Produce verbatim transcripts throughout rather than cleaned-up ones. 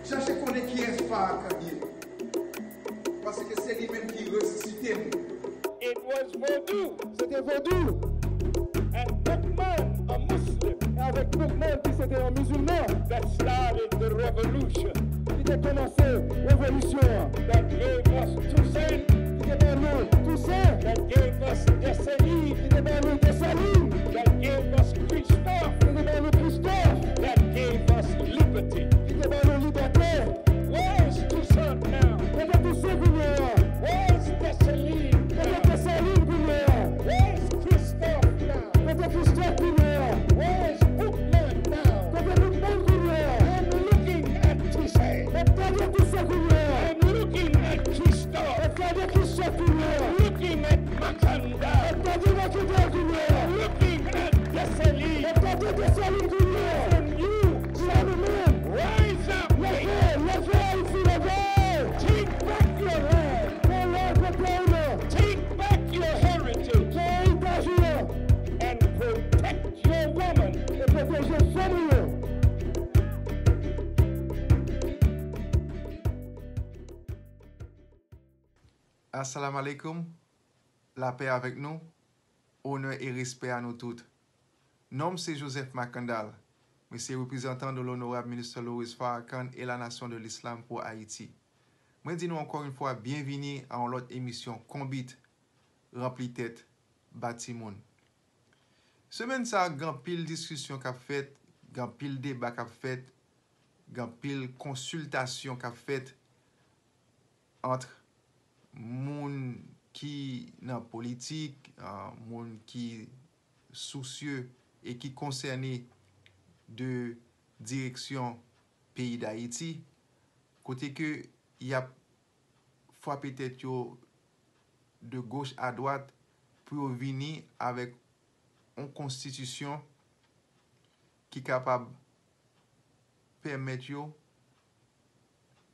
Chache konnen kiyès Farrakhan ye. Paske se li menm ki resisite m. It was Vodou Se te vodou and Boukman, a Muslim, e avèk Boukman ki se te yon mizilman that started the revolution, ki te kòmanse revolisyon an, that gave us Toussaint, ki te ban nou Tousen, that gave us Dessalines, ki te ban nou Desalin, that gave us Christophe, ki te ban nou Kristòf, that gave us liberty. ki te ban nou libète. Where is Toussaint now? Kote Tousen kounye a? Where is Dessalines Kote now? Desalin kounye a? Where is Christophe now? Kote Kristòf kounye a? Where is Boukman now? Kote Boukman kounye a? I'm looking at Toussaint. Mwen gade Tousen kounye a? I'm looking at Christophe. Mwen gade Kristòf kounye a? Looking at Makanda. Mwen gade Makanda kounye a? Looking at Dessalines. Mwen gade Desalin kounye a? From you, Pou nou menm, rise up. leve, leve Ayiti, leve! Take back your land. Pran laj pou peyi nou, Take back your heritage pran eritaj nou, and protect your woman. E pwoteje fanm nou. Assalamu alaikum, lapè avèk nou, onè e respè a nou tout. Non m se Joseph Makandal, mwen se reprezantan de l'honorable Minister Louis Farrakhan et la Nation de l'Islam pour Haïti. Mwen di nou ankò yon fwa byenvini a yon lòt emisyon Konbit, Ranpli Tèt, Ba Timoun. Semèn sa a, gen anpil diskisyon k ap fèt, gen anpil deba k ap fèt, gen anpil konsiltasyon k ap fèt ant moun ki nan politik, ah, moun ki sousye e ki konsène de direksyon peyi Dayiti, kote ke y ap frape tèt yo de goch a dwat pou yo vini avèk yon konstitisyon ki kapab pèmèt yo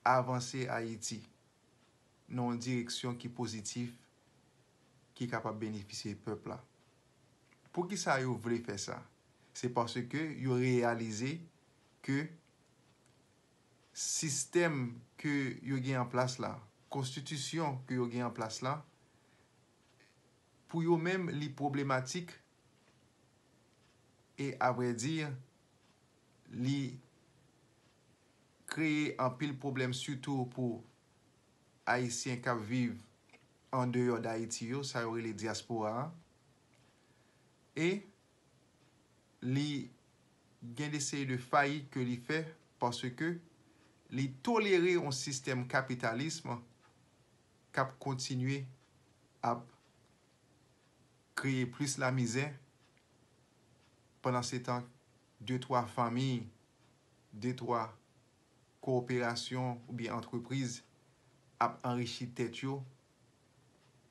avanse Ayiti nan yon direksyon ki pozitif, ki kapab benefisye pèp la. Poukisa yo vle fè sa? Se paske yo reyalize ke sistèm ke yo gen an plas la, konstitisyon ke yo gen an plas la, pou yo menm, li pwoblematik e, avrèdi, li kreye anpil pwoblèm, sitou pou Ayisyen k ap viv andeyò Dayiti yo, sa yo rele dyaspora a. E li gen de seri de fayit ke li fè paske li tolere yon sistèm kapitalism k ap kontinye ap kreye plis lamizè. Pandansetan, de twa fanmi, de twa kowoperasyon oubyen antrepriz ap anrichi tèt yo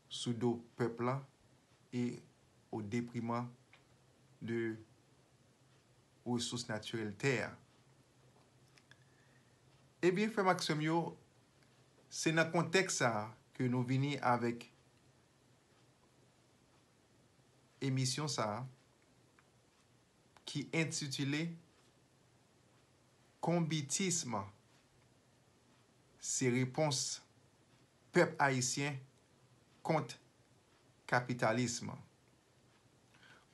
sou do pèp la e o detriman de resous natirèl tè a. Ebyen, frè m ak sè m yo, se nan kontèks sa a ke nou vini avèk emisyon sa a ki entitile Konbitism, se repons pèp ayisyen kont kapitalism.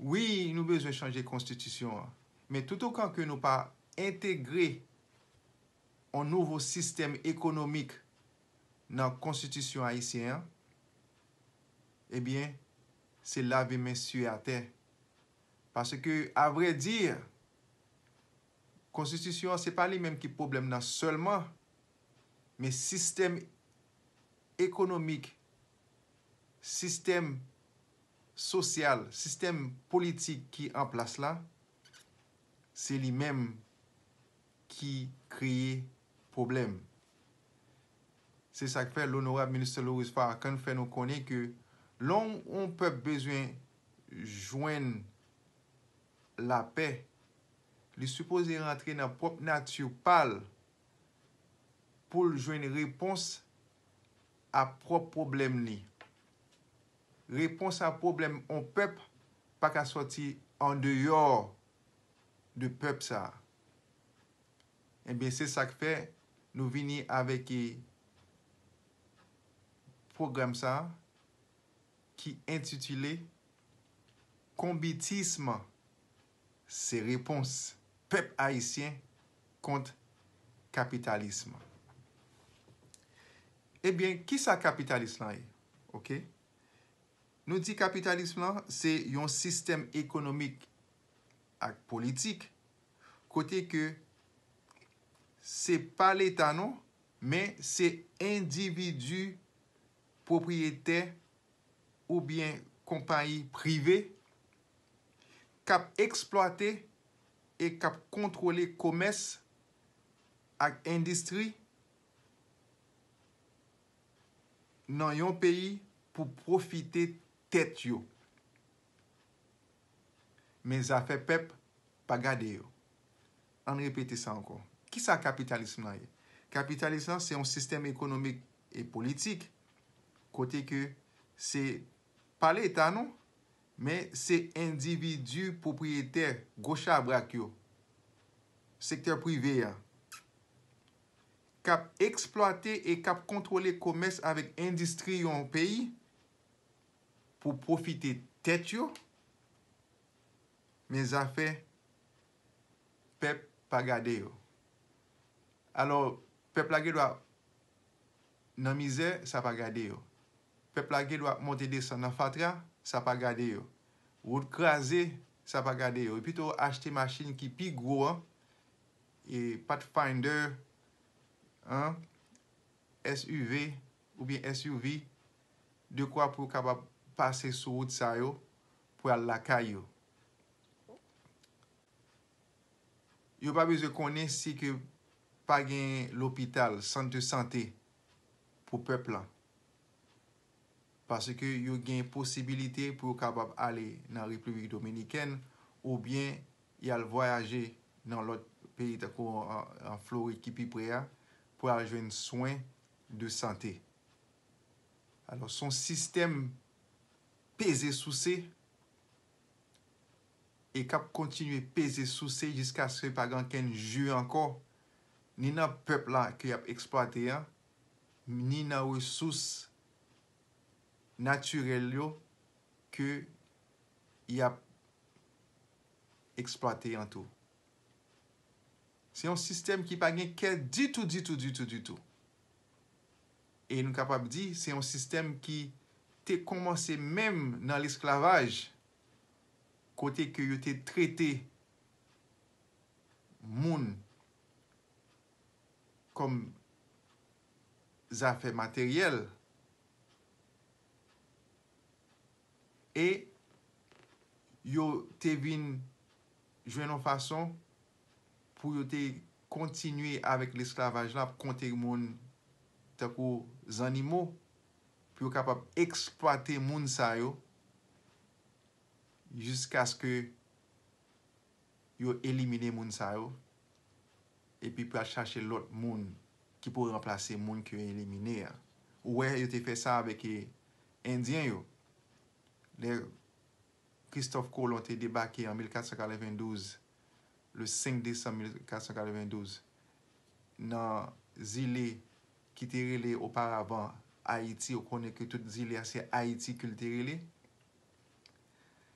Wi, nou bezwen chanje konstitisyon an, men toutotan ke nou pa entegre yon nouvo sistèm ekonomik nan konstitisyon ayisyen an, ebyen, se lave men sye atè. Paske, avrèdi, konstitisyon an, se pa li menm ki pwoblèm nan sèlman, men sistèm ekonomik, sistèm sosyal, sistèm politik ki an plas la, se li menm ki kreye pwoblèm. Se sa k fè Lonorab Minister Louis Farrakhan fè nou konnen ke lè yon pèp bezwen jwenn lapè, li sipoze rantre nan pwòp nati pa l pou l jwenn repons a pwòp pwoblèm li. Repons a pwoblèm yon pèp pa ka sòti andeyò de pèp sa a. Ebyen, se sa k fè nou vini avèk, e, pwogram sa a ki entitile Konbitism se repons pèp ayisyen kont kapitalism. Ebyen, kisa kapitalism lan ye? Oke? Nou di kapitalism lan se yon sistèm ekonomik ak politik kote ke se pa Leta non, men se endividi pwopriyetè oubyen konpayi prive k ap eksplwate e k ap kontwole komès ak endistri nan yon peyi pou pwofite tèt yo. Men zafè pèp pa gade yo. Ann repete sa ankò. Kisa kapitalism lan ye? Kapitalism lan se yon sistèm ekonomik e politik kote ke se pa Leta non, men se endividi pwopriyetè, gwo chabrak yo, sektè prive a, k ap eksplwate e k ap kontwole komès avèk endistri yon peyi pou pwofite tèt yo, men zafè pèp pa gade yo. Alò, pèp la gen dwa nan mizè, sa pa gade yo. Pèp la gen dwa ap monte desann nan fatra, sa pa gade yo. Wout kraze, sa pa gade yo. Yo pito achte machin ki pi gwo an, e Pathfinder, an, S U V oubyen S U V, dekwa pou yo kapab pase sou wout sa yo pou al lakay yo. Yo pa bezwen konnen si ke pa gen lopital, sant de sante pou pèp la. Paske yo gen posibilite pou yo kapab ale nan Repiblik Dominikèn oubyen y al vwayaje nan lòt peyi tankou an, an Florid ki pi pre a pou al jwenn swen de sante. Alò, se yon sistèm peze souse e k ap kontinye peze souse jiskaske pa gen okenn ji ankò, ni nan pèp la ke y ap eksplwate a, ni nan resous natirèl yo ke y ap eksplwate an tou. Se yon sistèm ki pa gen kè ditou, ditou, ditou, ditou. E nou kapab di, se yon sistèm ki te kòmanse menm nan lesklavaj, kote ke yo te trete moun kòm zafè materyèl, e yo te vin jwenn yon fason pou yo te kontinye avèk lesklavaj la, ap konte moun tankou zannimo, pou yo kapab eksplwate moun sa yo jiskaske yo elimine moun sa yo, epi pou al chache lòt moun ki pou ranplase moun ke yo elimine a. Ou wè, yo te fè sa avèk, e, Endyen yo. Lè Christophe Colomb te debake an mil kat san katrevendouz, le senk desanm mil kat san katrevendouz, nan zile ki te rele oparavan Ayiti, ou konnen ke tout zile a se Ayiti ke l te rele,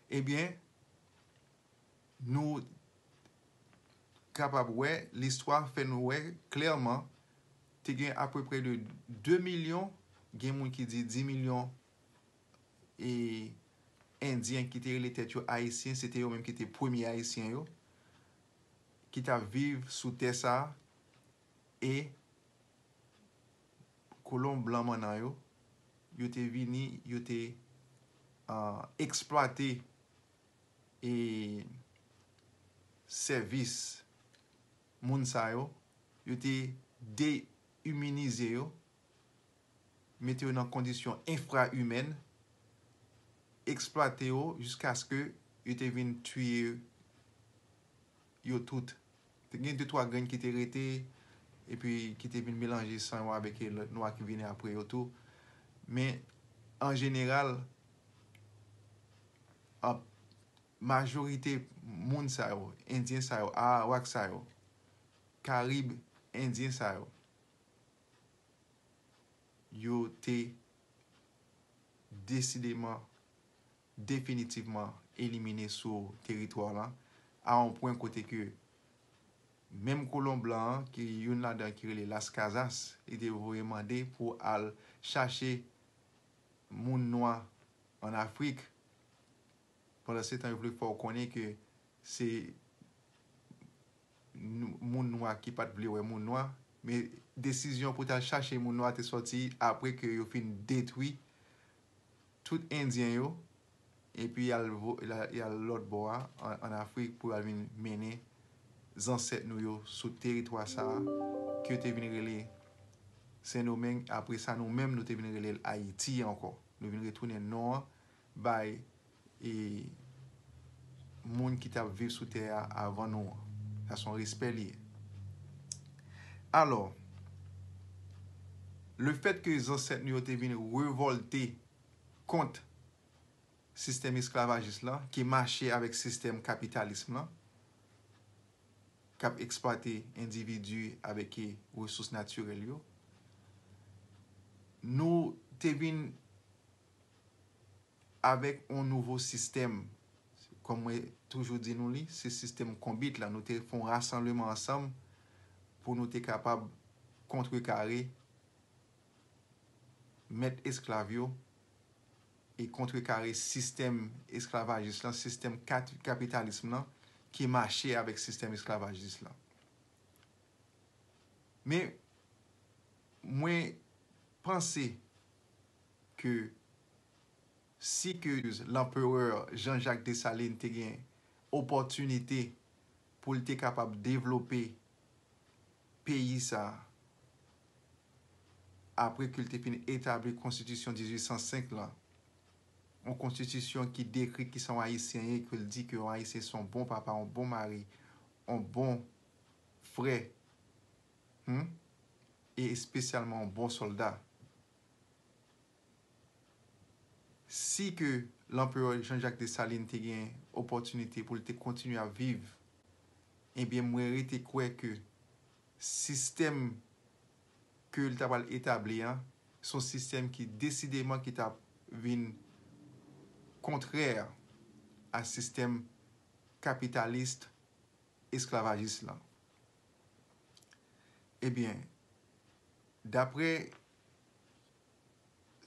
ebyen, nou kapab wè, listwa fè nou wè klèman, te gen apeprè de de milyon, gen moun ki di dis milyon, e, Endyen ki te rele tèt yo Ayisyen, se te yo menm ki te premye Ayisyen yo, ki t ap viv sou tè sa a, e kolon blan mannan yo, yo te vini, yo te, ah, eksplwate, e, sèvis moun sa yo, yo te deyiminize yo, mete yo nan kondisyon enfra-imèn, eksplwate yo jiskaske yo te vin tiye yo tout. Te gen de twa grenn ki te rete, epi ki te vin melanje san yo avèk lòt nwa ki vini apre yo tou. Men, an jeneral, an majorite moun sa yo, Endyen sa yo, Arawak sa yo, Karib Endyen sa yo, yo te desideman, definitivman elimine sou teritwa la, a yon pwen kote ke menm kolon blan an, ki youn ladan ki rele Las Casas, li te voye mande pou al chache moun nwa ann Afrik. Pandan se tan, yo vle fè w konnen ke se moun nwa ki pa t vle wè moun nwa. Men desizyon pou t al chache moun nwa te sòti apre ke yo fin detwi tout Endyen yo, epi y al, y al lòt bò a, ann Afrik, pou y al vin mennen zansèt nou yo sou teritwa sa a, ke yo te vin rele Sendomeng. Apre sa, nou menm, nou te vin rele l Ayiti ankò. Nou vin retounen non an bay e moun ki t ap viv sou tè a avan nou an. Sa se yon respè li ye. Alò, lefètke zansèt nou yo te vin revòlte kont sistèm esklavajis lan, ki mache avèk sistèm kapitalism lan, k ap eksplwate endividi avèk resous natirèl yo, nou te vin avèk yon nouvo sistèm. Kòm mwen toujou di nou li, se sistèm konbit la. Nou te fè yon rasanbleman ansanm pou nou te kapab kontrekare mèt esklav yo e kontrekare sistèm esklavajis lan, sistèm kapitalism lan ki mache avèk sistèm esklavajis lan. Men mwen panse ke si ke Lanperè Jean-Jacques Dessalines te gen opòtinite pou l te kapab devlope peyi sa a, apre ke l te fin etabli konstitisyon dizuit san senk lan, yon konstitisyon ki dekri kisa yon Ayisyen ye, ke l di ke yon Ayisyen se yon bon papa, yon bon mari, yon bon frè, hmm, e espesyalman yon bon sòlda. Si ke Lanperè Jean-Jacques Dessalines te gen opòtinite pou l te kontinye ap viv, ebyen, mwen rete kwè ke sistèm ke l ta pral etabli an, se yon sistèm ki desideman ki t ap vin kontrè a sistèm kapitalis esklavajis lan. Ebyen, daprè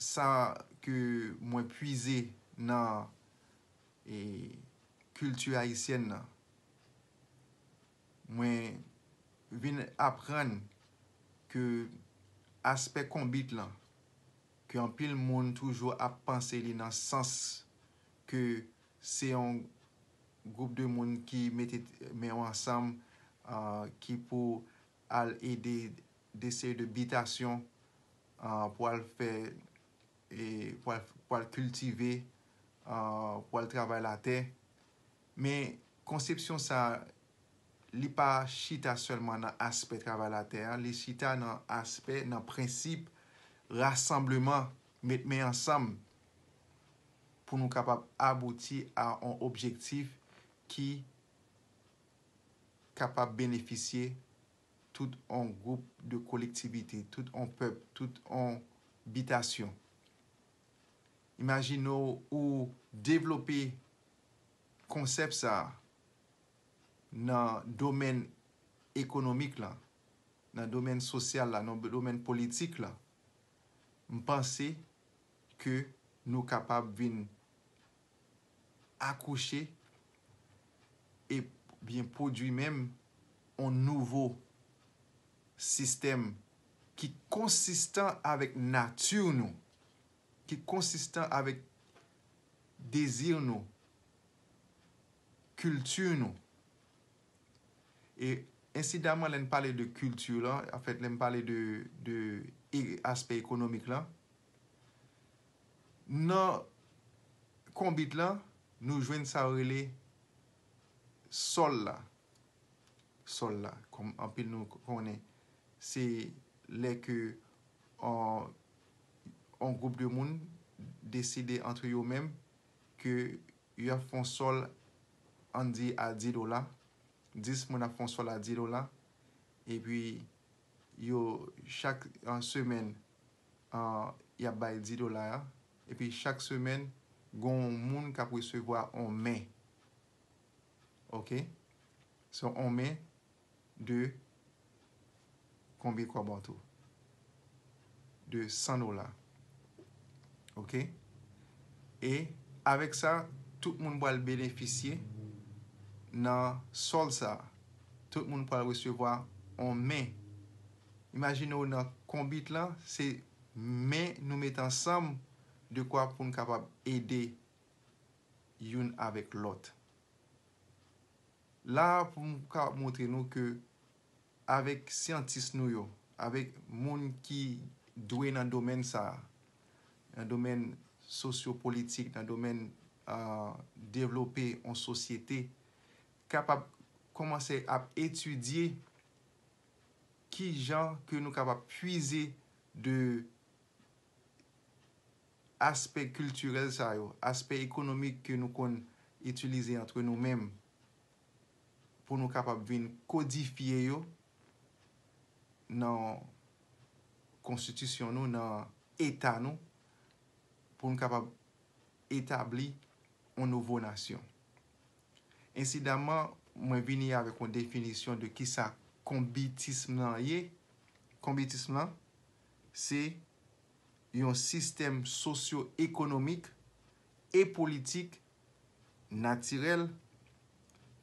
sa ke mwen pwize nan e, kilti ayisyèn nan, mwen vin aprann ke aspè konbit lan, ke anpil moun toujou ap panse li nan sans ke se yon gwoup de moun ki mete men yo ansanm, ah, ki pou al ede de seri de bitasyon, ah, pou al fè, e, pou al, pou al kiltive, ah, pou al travay latè. Men konsepsyon sa, li pa chita sèlman nan aspè travay latè a, li chita nan aspè, nan prensip rasanbleman, met men ansanm pou nou kapab abouti a yon objektif ki kapab benefisye tout yon gwoup de kolektivite, tout yon pèp, tout yon bitasyon. Imajine w ou devlope konsèp sa a nan domèn ekonomik lan, nan domèn sosyal la, nan domèn politik lan. M panse ke nou kapab vin akouche e byen pwodui menm yon nouvo sistèm ki konsistan avèk nati nou, ki konsistan avèk dezi nou, kilti nou. E ensidaman, lè n pale de kilti lan, anfèt, lè m pale de, de e, aspè ekonomik lan, nan konbit lan, nou jwenn sa yo rele sòl la. Sòl la, kòm anpil nou konnen, se lè ke yon, yon gwoup de moun deside antre yo menm ke y ap fè yon sòl, ann di a dis dola, dis moun ap fè yon sòl a dis dola, epi yo, chak, an semèn, ah, y ap bay dis dola a. Epi chak semèn, gen yon moun k ap resevwa yon men. Oke? Se yon men de konbyen kòb an tou? De san dola. Oke? E avèk sa, tout moun pral benefisye nan sòl sa. Tout moun pral resevwa yon men. Imajine w nan konbit lan, se men nou met ansanm dekwa pou n kapab ede youn avèk lòt. La a, pou m kapab montre nou ke avèk syantis nou yo, avèk moun ki dwe nan domèn sa a, nan domèn sosyopolitik, nan domèn, ah, devlope yon sosyete, kapab kòmanse ap etidye ki jan ke nou kapab pwize de aspè kiltirèl sa yo, aspè ekonomik ke nou konn itilize antre nou menm, pou nou kapab vin kodifye yo nan konstitisyon nou, nan eta nou, pou nou kapab etabli yon nouvo nasyon. Ensidaman, mwen vini avèk yon definisyon de kisa konbitism lan ye. Konbitism lan, se yon sistèm sosyo-ekonomik e politik natirèl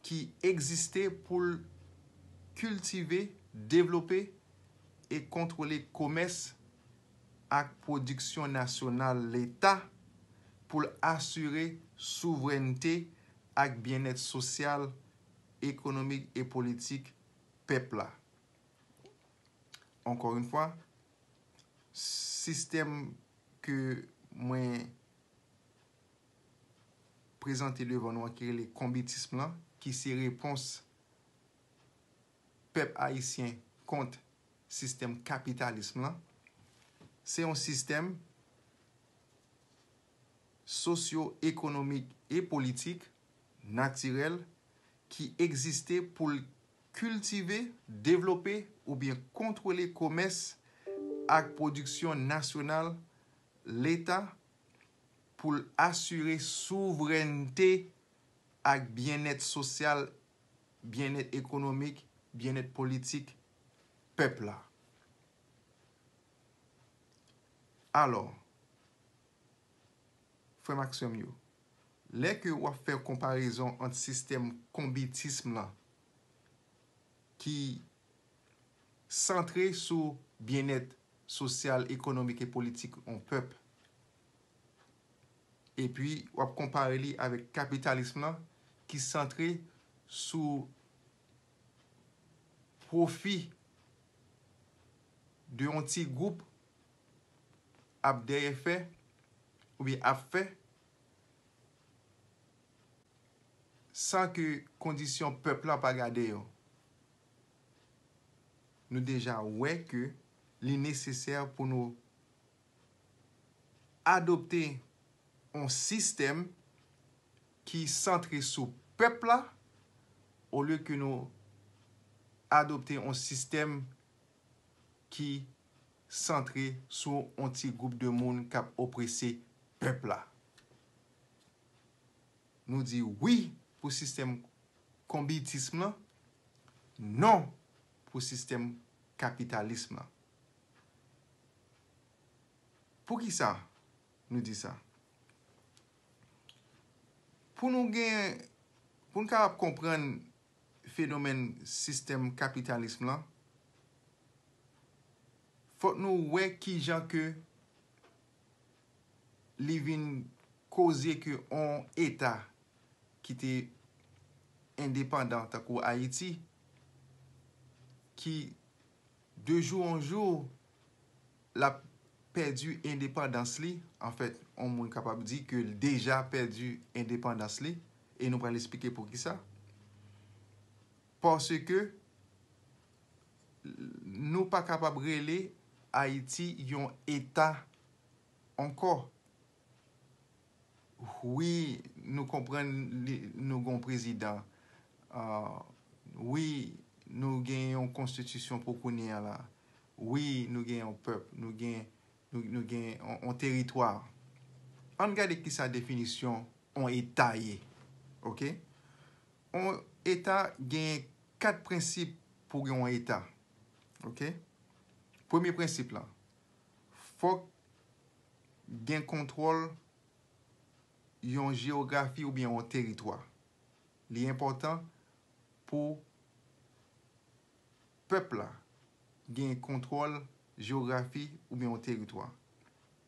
ki egziste pou l kiltive, devlope e kontwole komès ak pwodiksyon nasyonal Leta pou l asire souvrènte ak byennèt sosyal, ekonomik e politik pèp la. Encore une fois, sistèm ke mwen prezante devan nou an ki rele konbitism lan, ki se repons pèp ayisyen kont sistèm kapitalism lan, se yon sistèm sosyo-ekonomik e politik natirèl ki egziste pou l kiltive, devlope oubyen kontwole komès ak pwodiksyon nasyonal Leta pou l asire souvrènte ak byennèt sosyal, byennèt ekonomik, byennèt politik pèp la. Alò, frè m ak sè m yo, lè ke w ap fè konparezon ant sistèm konbitism lan ki santre sou byennèt sosyal, ekonomik e politik yon pèp, epi w ap konpare li avèk kapitalism lan ki santre sou pwofi de yon ti gwoup ap dèyè fè oubyen ap fè san ke kondisyon pèp la pa gade yo. Nou deja wè ke li nesesè pou nou adopte yon sistèm ki santre sou pèp la, olye ke nou adopte yon sistèm ki santre sou yon ti gwoup de moun k ap oprese pèp la. Nou di wi pou sistèm konbitism lan, non pou sistèm kapitalism lan. Poukisa nou di sa? Pou nou gen, pou n kapab konprann fenomèn sistèm kapitalism lan, fòk nou wè kijan ke li vin koze ke yon eta ki te endepandan tankou Ayiti, ki de jou an jou, l ap pèdi endepandans li. Anfèt, yon moun kapab di ke l deja pèdi endepandans li, e nou pral esplike poukisa. Paske nou pa kapab rele Ayiti yon eta ankò. Wi, nou konprann li, nou gen yon prezidan. Ah, wi, nou gen yon konstitisyon pou kounye a la. Wi, nou gen yon pèp, nou gen Nou, nou gen yon, yon teritwa. Ann gade kisa definisyon yon eta ye. Oke? Yon eta gen kat prensip pou gen yon eta. Oke? Premye prensip la, fòk gen kontwòl yon jewografi oubyen yon teritwa. Li enpòtan pou pèp la gen kontwòl jewografi oubyen yon teritwa.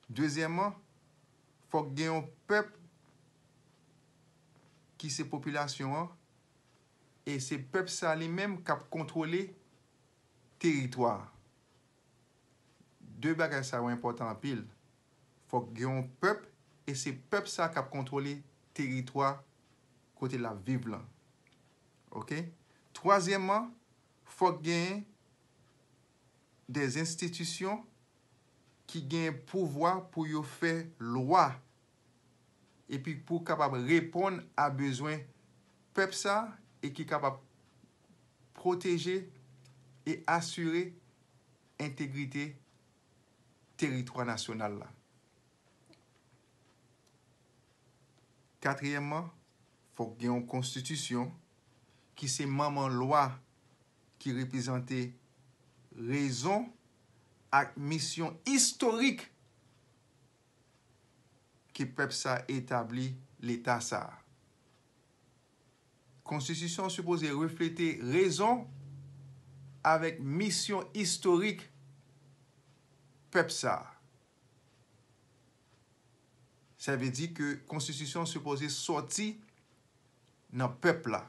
Dezyèmman, fòk gen yon pèp ki se popilasyon an, e se pèp sa li menm k ap kontwole teritwa a. De bagay sa yo enpòtan anpil. Fòk gen yon pèp, e se pèp sa k ap kontwole teritwa kote l ap viv lan. Oke? Twazyèmman, fòk gen de enstitisyon ki gen pouvwa pou yo fè lwa, epi pou kapab reponn a bezwen pèp sa, e ki kapab pwoteje e asire entegrite teritwa nasyonal la. Katriyèmman, fòk gen yon konstitisyon ki se manman lwa ki reprezante rezon ak misyon istorik ke pèp sa etabli leta sa a. Konstitisyon an sipoze reflete rezon avèk misyon istorik pèp sa a. Sa vle di ke konstitisyon an sipoze sòti nan pèp la.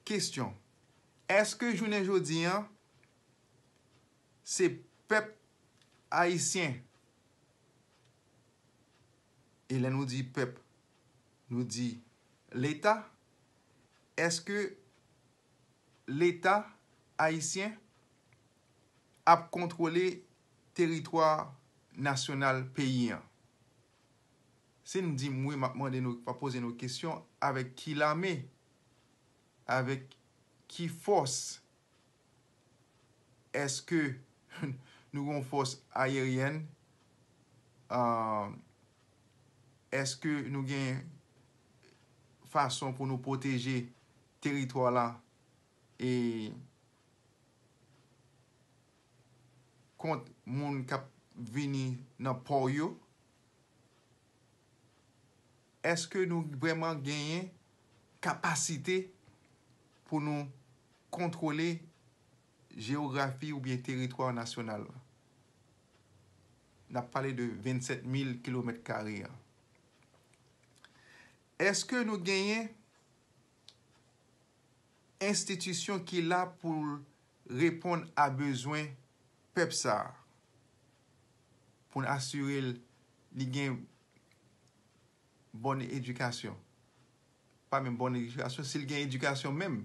Kesyon, èske jounen jodi an, se pèp ayisyen, e lè nou di pèp, nou di leta, èske leta ayisyen ap kontwole teritwa nasyonal peyi an? Si n di m wi, m ap mande nou, m ap poze nou kesyon, avèk ki lame? Avèk ki fòs? Èske nou gen yon fòs ayeryèn? Ah, èske nou gen fason pou nou pwoteje teritwa la e kont moun k ap vini nan pò yo? Èske nou vrèman genyen kapasite pou nou kontwole jewografi oubyen teritwa nasyonal la? N ap pale de vennsèt mil kilomèt kare an. Èske nou genyen enstitisyon ki la pou l reponn a bezwen pèp sa a, pou n asire l li gen bòn edikasyon? Pa menm bòn edikasyon, si l gen edikasyon menm.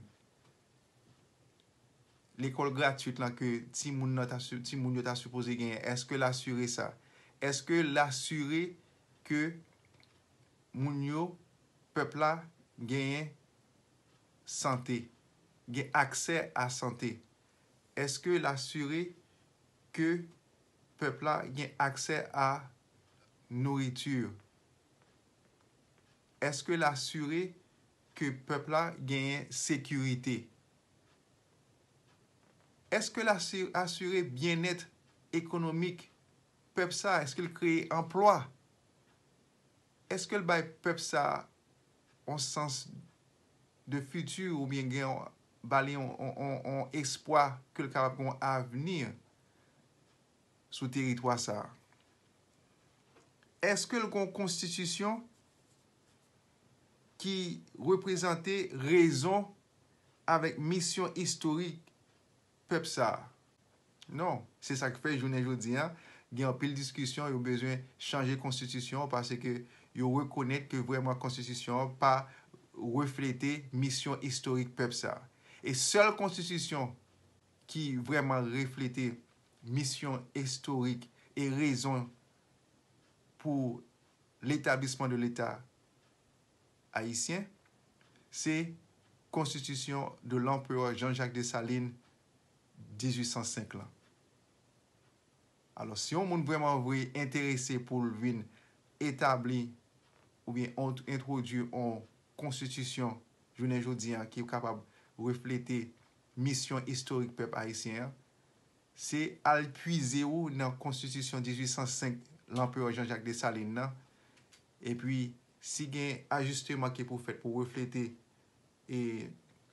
Lekòl gratwit lan ke timoun nan ta si-, timoun yo ta sipoze genyen, èske l asire sa? Èske l asire ke moun yo, pèp la, genyen sante, gen aksè a sante? Èske l asire ke pèp la gen aksè a nouriti? Èske l asire ke pèp la genyen sekirite? Èske l asi-, asire byennèt ekonomik pèp sa? Èske l kreye anplwa? Èske l bay pèp sa yon sans de fiti oubyen gen yon, ba li yon, yon, yon, yon espwa ke l kapab gen yon avni sou teritwa sa a? Èske l gen yon konstitisyon ki reprezante rezon avèk misyon istorik pèp sa a? Non, se sa k fè jounen jodi a, gen anpil diskisyon, yo bezwen chanje konstitisyon an paske yo rekonèt ke vrèman konstitisyon an pa reflete misyon istorik pèp sa a. E sèl konstitisyon ki vrèman reflete misyon istorik e rezon pou letablisman de Leta ayisyen, se Constitution de l'Empereur Jean-Jacques Dessalines dizuit san senk lan. Alò, si yon moun vrèman vre enterese pou l vin etabli oubyen entwodui yon konstitisyon jounen jodi a ki kapab reflete misyon istorik pèp ayisyen an, se al pwize w nan konstitisyon dizuit san senk Lanperè Jean-Jacques Dessalines nan, epi si gen ajisteman ki pou fèt pou reflete e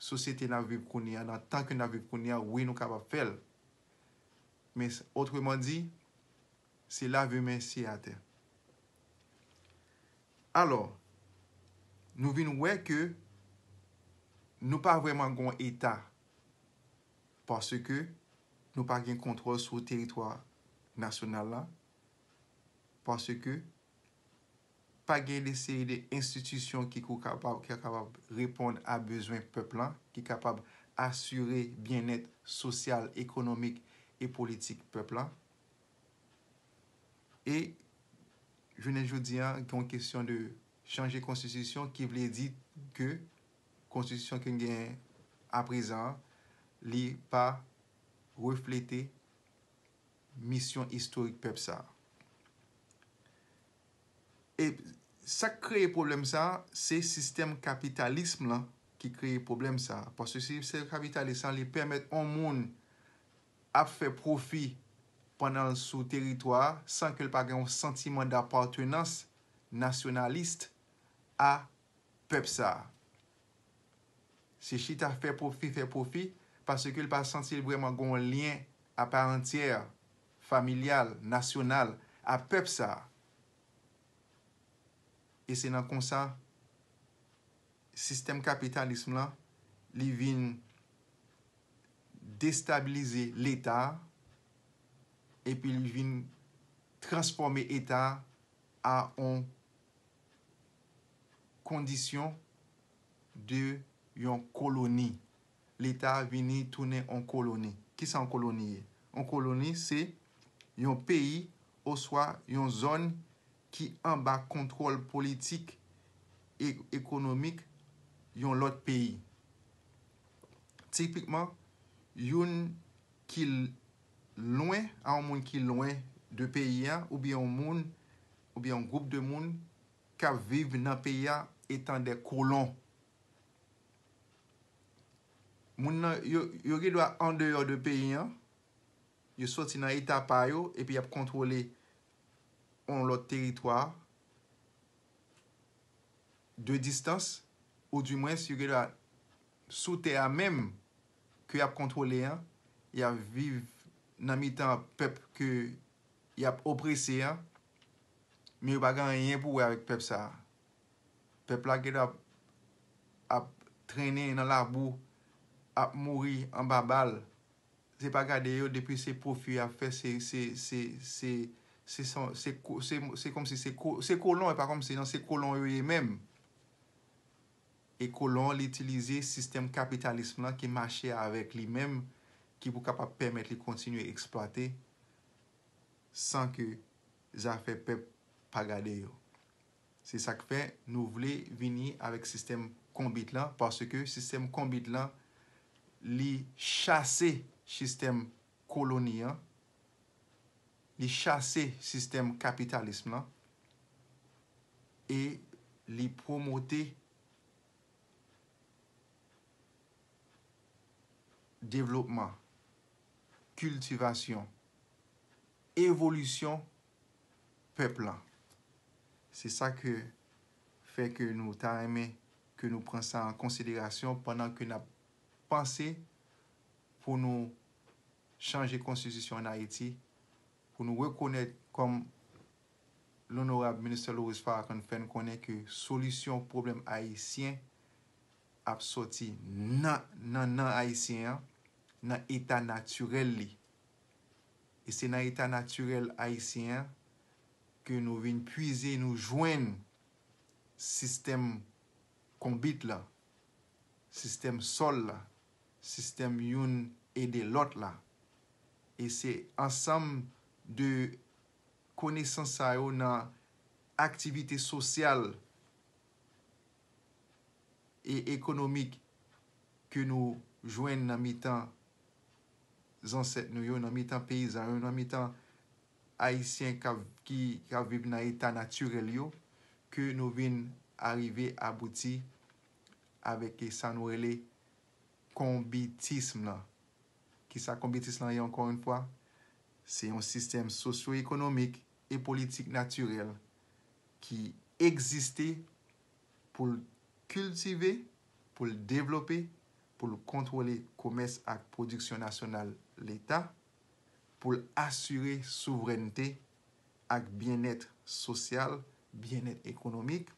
sosyete n ap viv kounye a, nan tan ke n ap viv kounye a, wi, nou kapab fè l. Men, otreman di, se lave men sye atè. Alò, nou vin wè ke nou pa vrèman gon eta, paske nou pa gen kontwòl sou teritwa nasyonal la, paske pa gen de seri de enstitisyon ki kou kapab, ki kapab reponn a bezwen pèp lan, ki kapab asire byennèt sosyal, ekonomik e politik pèp lan. E jounen jodi a, gen yon kesyon de chanje konstitisyon ki vle di ke konstitisyon ke n genyen aprezan an, li pa reflete misyon istorik pèp sa a. E sa k kreye pwoblèm sa a, se sistèm kapitalism lan ki kreye pwoblèm sa a. Paske sistèm kapitalism lan, li pèmèt yon moun ap fè pwofi pandan l sou teritwa a san ke l pa gen yon santiman dapatenans nasyonalis a pèp sa a. Se chita fè pwofi, fè pwofi, paske l pa santi l vrèman gen yon lyen aparantyè, familyal, nasyonal a pèp sa a. E se nan konsa, sistèm kapitalism lan, li vin destabilize Leta a, epi li vin transfòme Eta a an yon kondisyon de yon koloni. Leta a vini tounen yon koloni. Kisa yon koloni ye? Yon koloni, se yon peyi oswa yon zòn ki anba kontwòl politik e ekonomik yon lòt peyi. Tipikman, youn ki l-, lwen, a yon moun ki lwen de peyi a, oubyen yon moun, oubyen yon gwoup de moun k ap viv nan peyi a etan de kolon. Moun nan, yo, yo gen dwa andeyò de peyi an, yo soti nan eta pa yo, epi y ap kontwole yon lòt teritwa de distans, oudimwens, yo gen dwa sou tè a menm ke y ap kontwole an, y ap viv nan mitan pèp ke y ap oprese an, men yo pa gen anyen pou wè avèk pèp sa a. Pèp la gen dwa ap, ap trennen nan labou, ap mouri anba bal. Se pa gade yo, depi se pwofi y ap fè, se, se, se, se, se, se, se ko-, se, se kòmsi se ko-, se kolon, e pa kòmsi non, se kolon yo ye menm. E kolon an, li itilize sistèm kapitalism lan ki mache avèk li menm, ki pou kapab pèmèt li kontinye eksplwate san ke zafè pèp pa gade yo. Se sa k fè nou vle vini avèk sistèm konbit lan, paske sistèm konbit lan, li chase sistèm koloni an, li chase sistèm kapitalism lan, e li pwomote devlopman, kiltivasyon, evolisyon pèp lan. Se sa ke fè ke nou ta renmen ke nou pran sa an konsiderasyon pandan ke n ap panse pou nou chanje konstitisyon ann Ayiti, pou nou rekonèt kòm Onorab Minister Louis Farrakhan fè n konnen ke solisyon pwoblèm ayisyen ap sòti nan, nan, nan ayisyen an, nan eta natirèl li. E se nan eta natirèl ayisyen an ke nou vin pwize, nou jwenn sistèm konbit la, sistèm sòl la, sistèm youn ede lòt la. E se ansanm de konesans sa yo nan aktivite sosyal e ekonomik ke nou jwenn nan mitan zansèt nou yo, nan mitan peyizan yo, nan mitan ayisyen k ap, ki, k ap viv nan eta natirèl yo, ke nou vin arive abouti avèk sa nou rele konbitism lan. Kisa konbitism lan ye, ankò yon fwa? Se yon sistèm sosyo-ekonomik e politik natirèl ki egziste pou l kiltive, pou l devlope, pou l kontwole komès ak pwodiksyon nasyonal Leta, pou l asire souvrènte ak byennèt sosyal, byennèt ekonomik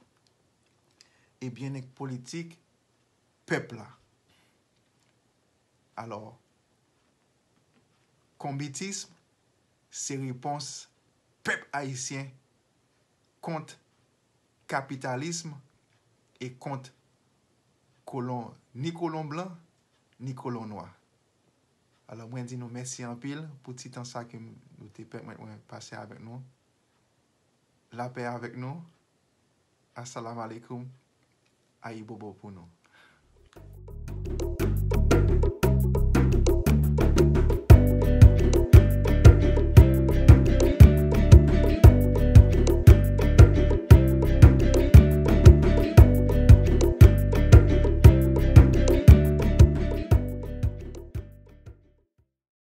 e byennèt politik pèp la. Alò, konbitism se repons pèp ayisyen kont kapitalism e kont kolon, ni kolon blan, ni kolon nwa. Alò, mwen di nou mèsi anpil pou ti tan sa ke m, nou te pèmèt mwen pase avèk nou. Lapè avèk nou. Assalamu alaikum. Ayibobo pou nou.